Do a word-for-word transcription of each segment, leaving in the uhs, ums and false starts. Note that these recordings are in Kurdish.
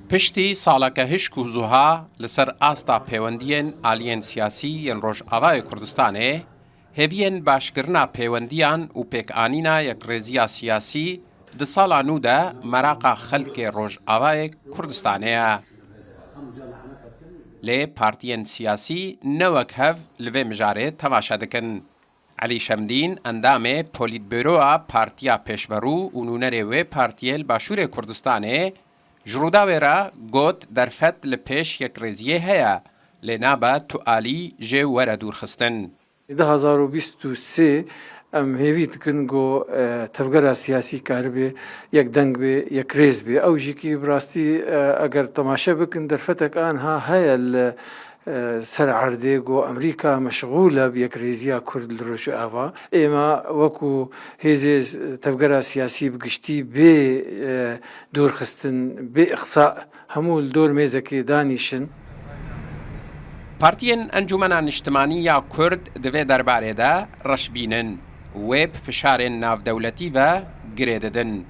Piştî saleke hişk û zuha li ser asta pêwendiyên aliyên siyasî yên Rojavayê Kurdistanê, hêviyên başkirina pêwendiyan û pêkanîna yekrêziya siyasî di sala nû de meraqa xelkê Rojavayê Kurdistanê ye. Lê partiyên siyasî ne wek hev li vê mijarê temaşe dikin. Elî Şemdîn, endamê Polîtbüroya Partiya Pêşverû û nûnerê wê partiyê li Başûrê Kurdistanê, ji Rûdawê re got, derfet li pêş yekrêziyê heye, lê nabe tu alî jê were dûrxistin. Du hezar û bîst û sê em hêvî dikin ku, e, tevgera siyasî karibe yekdeng be, yekrêz be. Ew jî kî bi rastî, e, eger temaşe bikin, derfetek anha heye li, e, ser erdê ku Amerîka meşxûl e bi yekrêziya Kurd li Rojava. Êma wekû hêzê tevgera siyasî bi giştî bê, e, dûrxistin, bê îqsa hemû li dor mêzekê danîşin. Partiyên Encûmena Niştimanî ya Kurd di vê derbarê de reş bînin, wê bi fişarên navdewletî ve girê didin.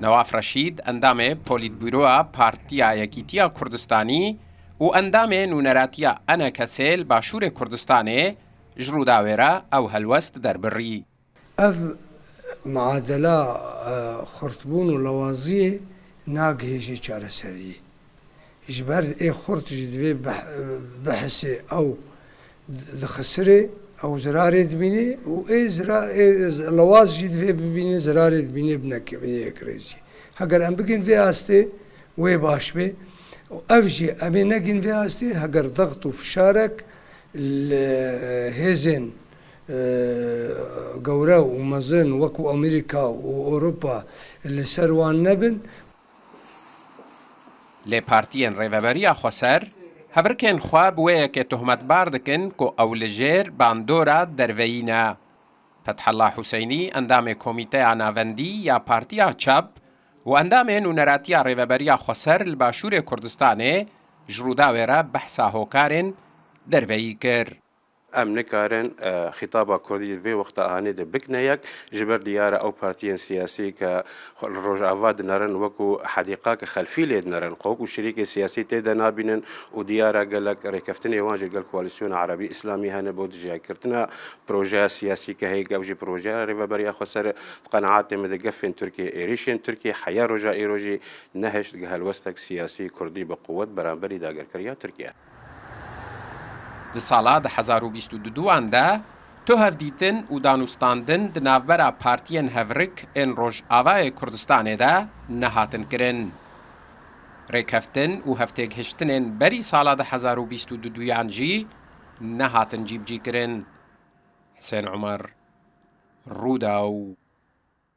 Newaf Reşîd, endamê Polîtbûroya Partiya Yekîtiya Kurdistanî û endamê Nûneratiya ENKSê li Başûrê Kurdistanê, ji Rûdawê re ew helwest derbirî. Ev muadela, e, xurtbûn û lewaziyê nagihêje çareseriyê. Ji ber ê xurt jî divê bih-, bihisê ew dixisirê, ew zirarê dibînê û ê zira-, ê lewaz jî divê bibînê zirarê dibînê bi nekeviyê yekrêzî. Heger em bigin vê astê, wê baş bê. Û ev jî em ê negin vê astê, heger dext û fişarek li hêzên e, gewre û mezin wekû Amerîka û Ewropa li ser wan nebin. Lê partiyên Rêveberiya Xweser hevrikên xwe bi wê yekê tohmetbar dikin ku ew li jêr bandora derveyî ne. Fethallah Huseynî, endamê Komîteya Navendî ya Partiya Çep û endamê Nûneratiya Rêveberiya Xweser li Başûrê Kurdistanê, ji Rûdawê re behsa hokarên derveyî kir. Em nikarin, e, xîtaba kurdî vê wexta anê de bikine yek, ji ber diyar e ew partiyên siyasî ke xwe li Rojava dinerin wekû hedîqake xelfî lê dinerin, xwe wekû şirîkê siyasî tê de nabînin û diyar e gelek rêkeftinê wan jî gel Koalîsyona Erebî Îslamî hene bo dijayakirtina projeya siyasî ke heye, ew jî projeya Rêveberiya Xweser e. Bi qenaatê min de gefên Tirkiyê, êrîşên Tirkiyê heya roja îro jî nehişt ge helwestek siyasî kurdî bi quwet beramberî dagerkeriya Tirkiye. Di sala du hezar û bîst û duan de tu hevdîtin û danûstandin di navbera partiyên hevrik ên Rojavayê Kurdistanê de nehatin kirin. Rêkeftin û hevtêgihiştinên berî sala du hezar û bîst û duan jî nehatin cîbicîkirin. Hisên Umer, Rûdaw.